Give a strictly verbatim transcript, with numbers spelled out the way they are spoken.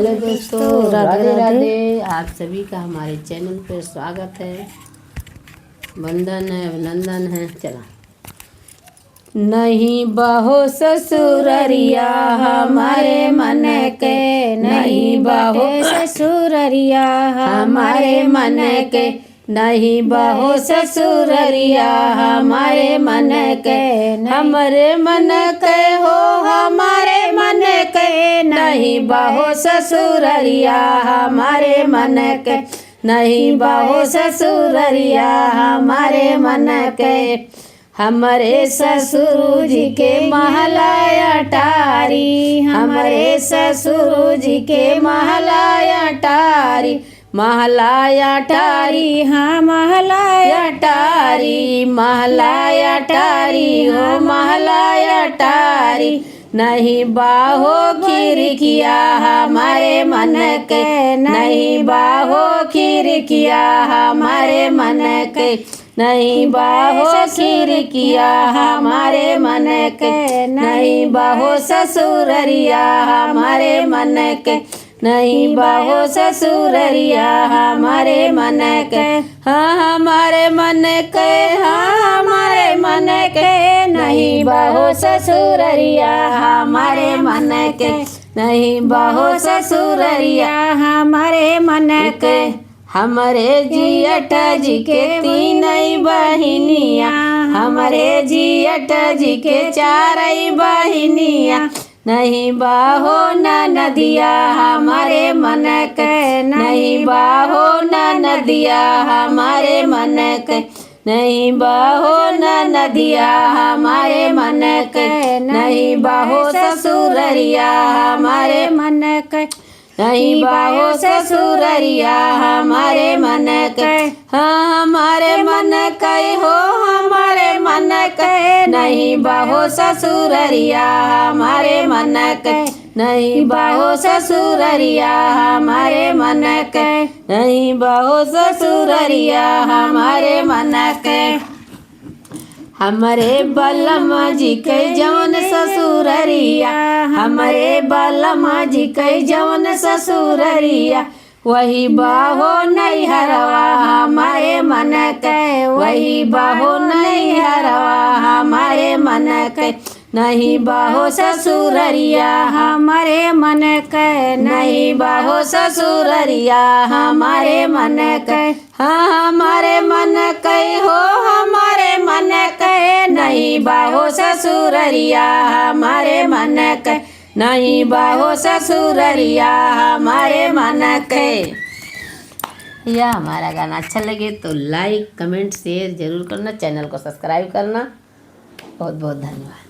हेलो दोस्तों, राधे राधे। आप सभी का हमारे चैनल पर स्वागत है, वंदन है, अभिनंदन है। चला। नहीं बहो ससुररिया हमारे मन के, नहीं बहो ससुररिया हमारे मन के, नहीं बहो ससुररिया हमारे मन के, हमरे मन के हो, हमारे मन के, नहीं बहो ससुररिया हमारे मन के, नहीं बहो ससुररिया हमारे मन के। हमरे ससुर जी के महला अटारी, हमरे ससुर जी के महला अटारी, महला अटारी, हाँ, महला अटारी, महला अटारी, हाँ, महला अटारी। नहीं बहो खिड़किया हमारे मन के, नहीं बहो खिड़किया हमारे मन के, नहीं बहो खिड़किया हमारे मन के, नहीं बहो ससुररिया हमारे मन के, नहीं बहो ससुररिया हमारे मन के, हाँ, हमारे मन के, हाँ, हमारे मन के, नहीं बहो ससुररिया हमारे मन के, नहीं बहो ससुररिया हमारे मन के। हमरे जियट जी के तीनई बहिनिया, हमरे जियट जी के चारई बहिनिया, नहीं बहो ननदिया हमारे मन के, नहीं बहो ननदिया हमारे मन के, नहीं बहो ननदिया हमारे मन के, नहीं बहो ससुररिया हमारे मन के, नहीं बहो ससुररिया हमारे मन के, हाँ, हमारे मन के हो, हमारे मन के, नहीं बहो ससुररिया हमारे मन के, नहीं बहो ससुररिया हमारे मन के, नहीं बहो ससुररिया हमारे मन के। हमरे बलमा जी के जवन ससुररिया, हमरे बलमा जी के जवन ससुररिया, वही बहो नैहरवा हमारे मन के, वही बहो नैहरवा हमारे मन के, नहीं बहो ससुररिया हमारे मन के, नहीं बहो ससुररिया हमारे मन के, हाँ, हमारे मन के हो, हमारे मन के, नहीं बहो ससुररिया हमारे मन के, नहीं बहो ससुररिया हमारे मन के। या हमारा गाना अच्छा लगे तो like, comment, share जरूर करना, चैनल को subscribe करना। बहुत बहुत धन्यवाद।